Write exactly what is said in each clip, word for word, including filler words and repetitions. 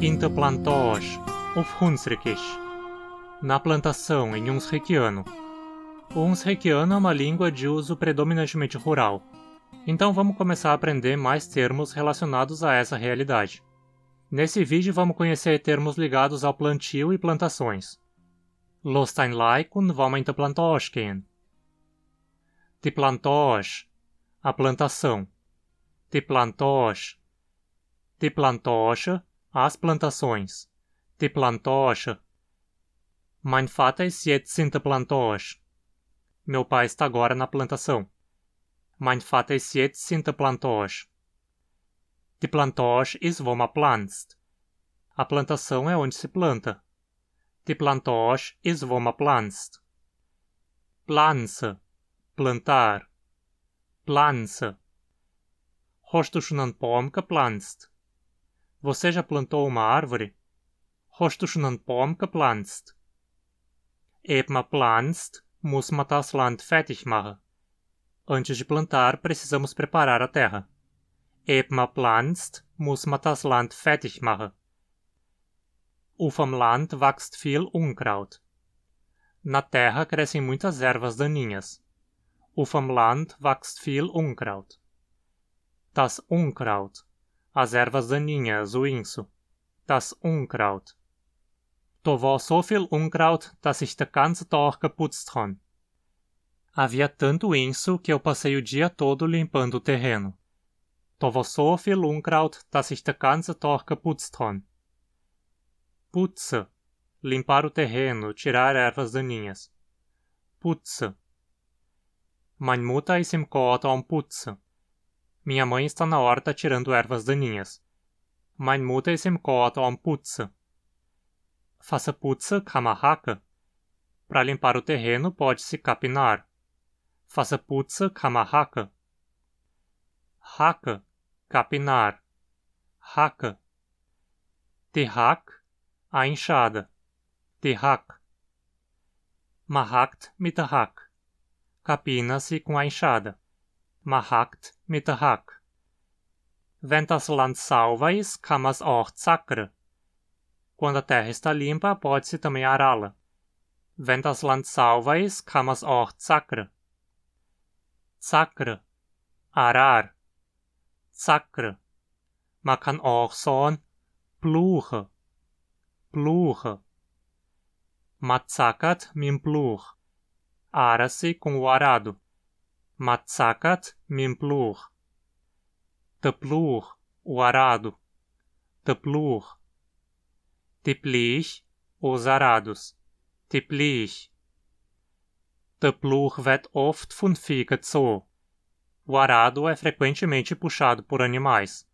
In te plantosh, uf hunsrikis. Na plantação, em Unsrekiano. O unsrekiano é uma língua de uso predominantemente rural. Então vamos começar a aprender mais termos relacionados a essa realidade. Nesse vídeo vamos conhecer termos ligados ao plantio e plantações. Los tain laikun vama in te plantosh ken. Te plantosh, a plantação. Te plantosh. Te plantosha, as plantações. Te plantosha. Mein Vater ist jetzt in te plantosh. Meu pai está agora na plantação. Mein Vater ist jetzt in te plantosh. Te plantosh is voma planzt. A plantação é onde se planta. Te plantosh is voma planzt. Planza, plantar. Planza. Hostu shunan pom ka planzt. Você já plantou uma árvore? Hostu shunan pom ka planzt. Eb ma planzt, muss ma das Land fertig machen. Antes de plantar, precisamos preparar a terra. Eb ma planzt, muss ma das Land fertig machen. Ufam Land wächst viel Unkraut. Na terra crescem muitas ervas daninhas. Ufam Land wächst viel Unkraut. Das Unkraut, as ervas daninhas, o inso. Das Unkraut. Tovo so viel Unkraut, dass ich de ganze Tag geputzt han. Havia tanto inso que eu passei o dia todo limpando o terreno. Tovo so viel Unkraut, dass ich de ganze Tag geputzt han. Putze, limpar o terreno, tirar ervas daninhas. Putze. Mein Mutter is im Goot am putze. Minha mãe está na horta tirando ervas daninhas. Mein Mutter is im Goot am putze. Fasa putze kama hake. Para limpar o terreno pode-se capinar. Fasa putze kama hake. Hake, capinar. Hake. Te hak, a enxada. Te hak. Ma hakt mit te hak. Capina-se com a enxada. Ma hakt mit te hak. Wenn das Land sauber ist, kann man's auch zakre. Quando a terra está limpa, pode-se também ará-la. Wenn das Land sauber ist, kann man's auch zakre. Zakre, arar. Zakre. Ma kann auch son, pluche. Pluche. Ma zakat mim pluch. Ara-se com o arado. Ma zakat mim pluch. Te pluch, o arado. Te pluch. Te plich, os arados. Te plich. Te pluch wird oft von Vieh gezogen. O arado é frequentemente puxado por animais.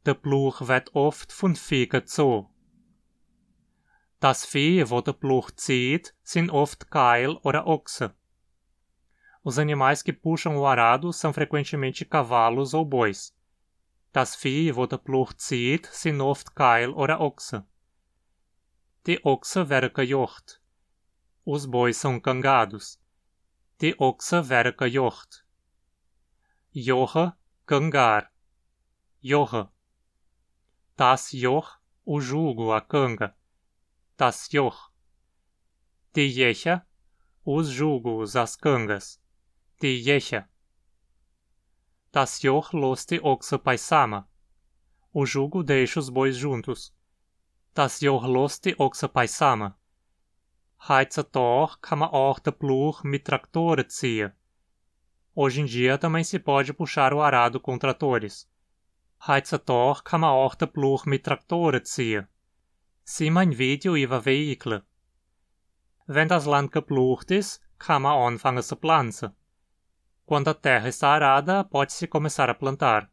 Te pluch wird oft von Vieh gezogen. Das Vieh, wo te pluch zieht, sind oft Keil oder Ochse. Os animais que puxam o arado são frequentemente cavalos ou bois. Das Vieh, wo te pluch zieht, sind oft Keil oder Ochse. Te Ochse werden gejocht. Os bois são cangados. Te Ochse werden gejocht. Joche, cangar. Joche. Das Joch, o jugo, a canga. Das Joch. Te jecha, os jugos, as cangas. Te jecha. Das Joch los te Ochse beisamma. O jugo deixa os bois juntos. Das Joch los te Ochse beisamma. Heitze doch kann man auch te pluch mit Traktore ziehe. Hoje em dia também se pode puxar o arado com tratores. Heitze doch kann man auch te pluch mit Traktore ziehe. Sieh mein Video über Vehicle. Wenn das Land geplucht ist, kann man anfangen zu planzen. Quando a terra está arada, pode-se começar a plantar.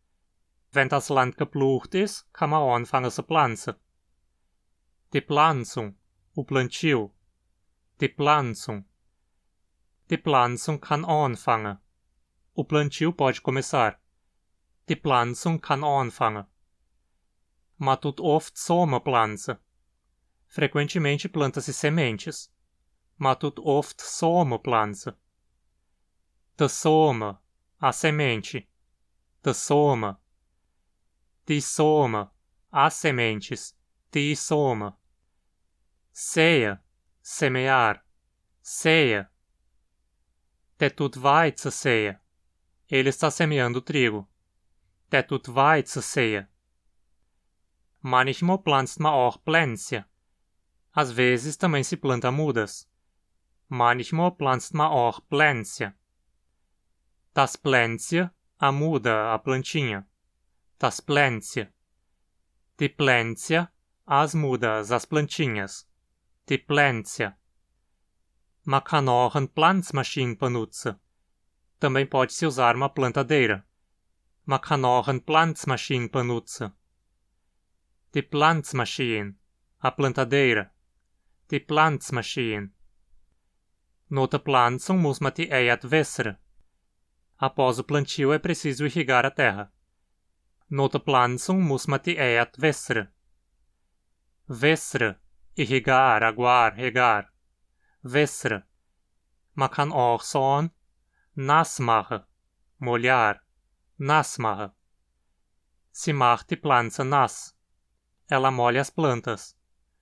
Wenn das Land geplucht ist, kann man anfangen zu planzen. Te planzung, o plantio. Te planzung. Te planzung kann anfangen. O plantio pode começar. Te planzung kann anfangen. Ma tut oft Soma planze. Frequentemente planta-se sementes. Ma tut oft Soma planze. Te Soma, a semente. Te Soma. Te Soma, as sementes. Tī sōma. Sēja, semear. Sēja. Tēt tut vāit saseja. Ele está semeando trigo. Tēt tut vāit saseja. Manchmāl plānst ma ōk plēnsja. Às vezes também se planta mudas. Manchmāl plānst ma ōk plēnsja. Tas plēnsja, a muda, a plantinha. Tas plēnsja. Tī plēnsja, as mudas, as plantinhas. Tī plēnsja. Ma kann ōk en plāntsmašīn panutsa. Também pode-se usar uma plantadeira. Ma kann ōk en plāntsmašīn panutsa. Tī plāntsmašīn, a plantadeira. Tī plāntsmašīn. No ta plāntsung muss ma tī ejat vesra. Após o plantio é preciso irrigar a terra. No ta plāntsung muss ma tī ejat vesra. Vesra, irrigar, aguar, regar. Vesra. Ma kann ōk sōn, nass macha, molhar, nass macha. Si mach tī plāntsa nass. Ela molha as plantas.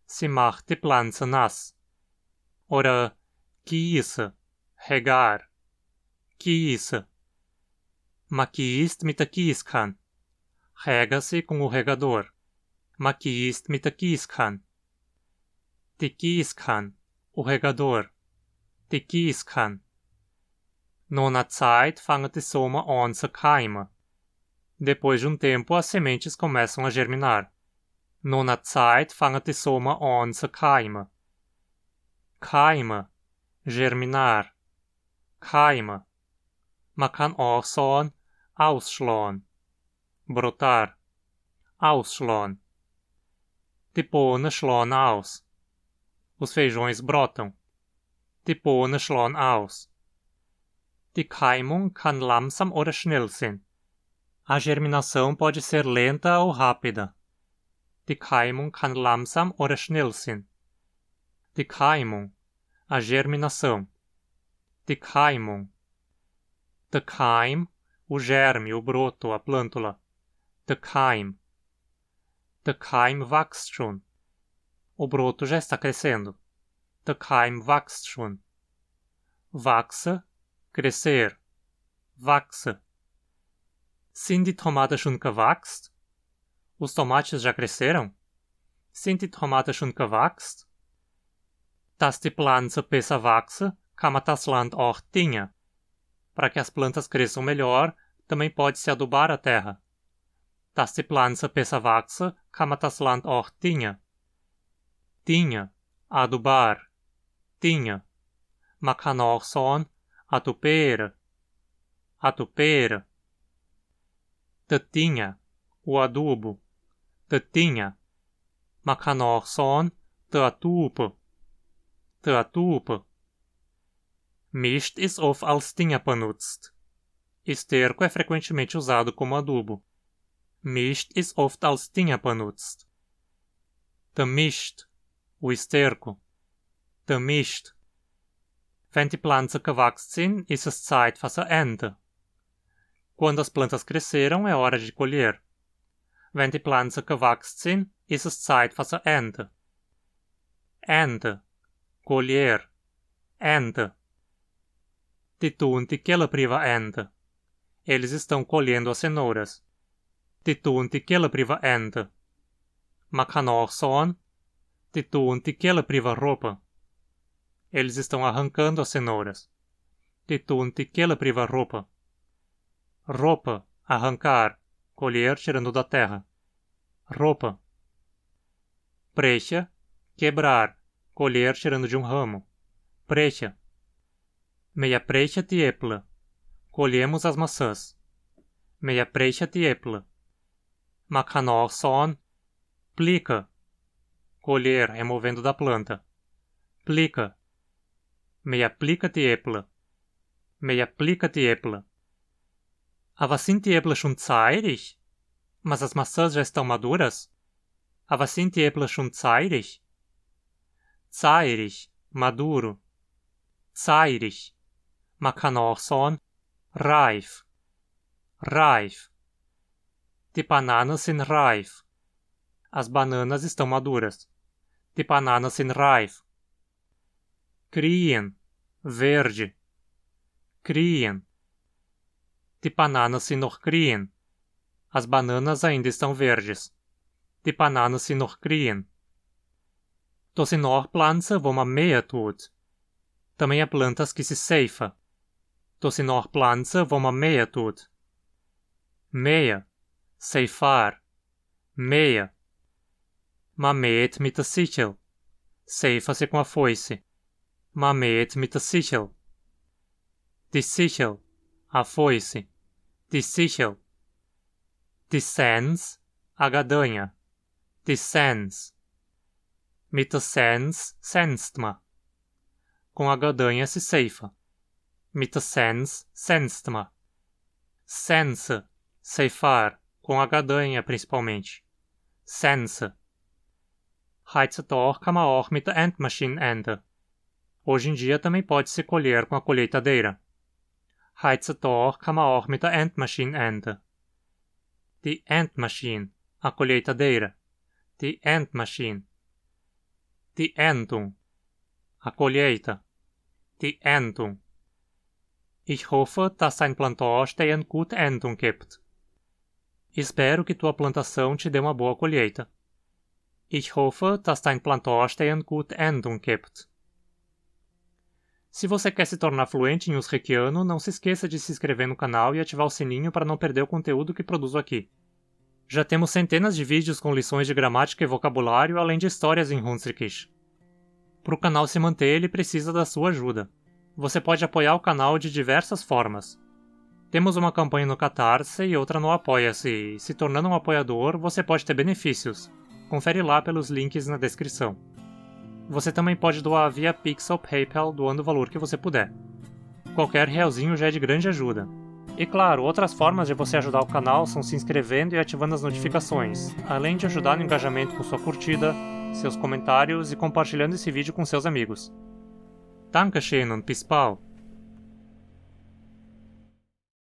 Si mach tī plāntsa nass. Ora, gießa, regar. Gießa. Ma gießt mit der Gießkann. Rega-se com o regador. Ma gießt mit der Gießkann. Tī Gießkann, o regador. Tī Gießkann. No na Zait fanga tī sōma ōn sa kaima. Depois de um tempo, as sementes começam a germinar. No na Zait fanga tī sōma ōn sa kaima. Kaima, germinar. Kaima. Ma kann ōk sōn, ausschlōn. Brotar. Ausschlōn. Tī pōna schlōna aus. Os feijões brotam. Tī pōna schlōna aus. Tī Kaimung kann lamsam ora schnell sin. A germinação pode ser lenta ou rápida. Tī Kaimung kann lamsam ora schnell sin. Tī Kaimung, a germinação. Tī Kaimung. Tī Kaim, o germe, o broto, a plântula. Tī Kaim. Tī Kaim wachst schon. O broto já está crescendo. Tī Kaim wachst schon. Wachsa, crescer. Wachsa. Sind die Tomate schon gewachst? Os tomates já cresceram? Sind die Tomate schon gewachst? Tas tī plāntsa pesa wachsa, ka ma tas land ōk tinja. Para que as plantas cresçam melhor, também pode-se adubar a terra. Tas tī plāntsa pesa wachsa, ka ma tas land ōk tinja. Tinja, adubar. Tinja. Ma kann ōk sōn, atupera. Atupera. Tī tinja, o adubo. Tī tinja. Ma kann ōk sōn, tī atupa. Tī atupa. Mischt is oft als tinja panutzt. Esterco é frequentemente usado como adubo. Mischt is oft als tinja panutzt. Tī Mischt, o esterco. Tī Mischt. Wenn die Pflanzen gewachsen sind, ist es Zeit für sie Ernte. Quando as plantas cresceram, é hora de colher. Wenn die Pflanzen gewachsen sind, ist es Zeit für sie Ernte. Ernte, colher, Ernte. Tī tun tī kela priva Ernte. Eles estão colhendo as cenouras. Tī tun tī kela priva Ernte. Ma kann ōk sōn, tī tun tī kela priva ropa. Eles estão arrancando as cenouras. Tī tun tī kela priva ropa. Ropa, arrancar, colher tirando da terra. Ropa. Precha, quebrar, colher tirando de um ramo. Precha. Meja precha tī epla. Colhemos as maçãs. Meja precha tī epla. Ma kann ōk sōn, plika. Colher, removendo da planta. Plika. Meja plika tī epla. Meja plika tī epla. Ava sin tī epla schon zeirig? Mas as maçãs já estão maduras? Ava sin tī epla schon zeirig? Zeirig, maduro. Zeirig. Ma kann ōk sōn, reif. Reif. Tī bananas sin reif. As bananas estão maduras. Die Bananen sind reif. Grien, verde. Grien. Die Bananen sind noch grien. As bananas ainda estão verdes. Die Bananen sind noch grien. Das sind auch Pflanzen, wo man mähen tut. Também há plantas que se ceifa. Das sind auch Pflanzen, wo man mähen tut. Mähen, ceifar, mähen. Man mäht mit der Sichel. Ceifa-se com a foice. Man mäht mit der Sichel. Die Sichel, a foice. Die Sichel. Die Sense, a gadanha. Die Sense. Mit der Sense senst man. Com a gadanha se ceifa. Mit der Sense senst man. Sense, ceifar, com a gadanha principalmente. Sense. Heutzutage kann man auch mit der Erntmaschine ernten. Hoje em dia também pode-se colher com a colheitadeira. Heutzutage kann man auch mit der Erntmaschine ernten. Die Erntmaschine, a colheitadeira. Die Erntmaschine. Die Erntung, a colheita. Die Erntung. Ich hoffe, dass deine Plantage dir eine gute Erntung gibt. Espero que tua plantação te dê uma boa colheita. Ich hoffe, dass deine Plantage dir eine gute Erntung gibt. Se você quer se tornar fluente em uzbekiano, não se esqueça de se inscrever no canal e ativar o sininho para não perder o conteúdo que produzo aqui. Já temos centenas de vídeos com lições de gramática e vocabulário, além de histórias em Hunsrükisch. Para o canal se manter, ele precisa da sua ajuda. Você pode apoiar o canal de diversas formas. Temos uma campanha no Catarse e outra no Apoia-se. Se tornando um apoiador, você pode ter benefícios. Confere lá pelos links na descrição. Você também pode doar via Pix ou PayPal, doando o valor que você puder. Qualquer realzinho já é de grande ajuda. E claro, outras formas de você ajudar o canal são se inscrevendo e ativando as notificações, além de ajudar no engajamento com sua curtida, seus comentários e compartilhando esse vídeo com seus amigos. Dankeschön und bis bald!